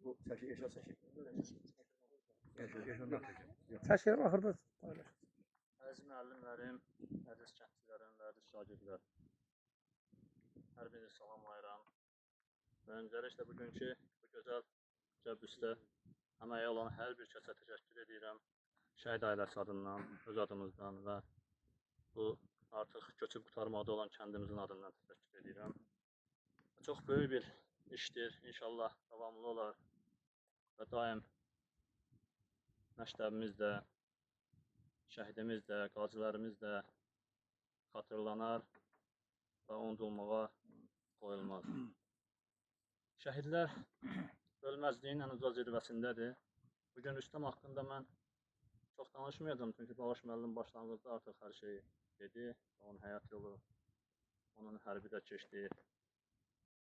Bu çəkir, Elşad çəkir. Elşad, Elşad çəkir. Çəkirəm axırda paylaş. Əziz müəllimlərim, əziz kəndlilərim və əziz şagirdlər. Hər birinizi salamlayıram. Və öncəliklə bugünkü bu gözəl təşəbbüsdə əməyi olan hər bir kəsə təşəkkür edirəm. Şəhid ailəsi adından, öz adımızdan və bu artıq köçüb qurtarmaqda olan kəndimizin adından təşəkkür edirəm. Çox böyük bir işdir. İnşallah davamlı olar və daim məktəbimiz də, şəhidimiz də, qazilərimiz də xatırlanar və unudulmağa qoyulmaz. Şəhidlər ölməzliyin ən uca zirvəsindədir. Bugün Rüstəm haqqında mən çox danışmayacağam, çünki Bağış müəllim başlanğıcda artıq hər şeyi dedi. Onun həyat yolu, onun hərbidə keçdiyi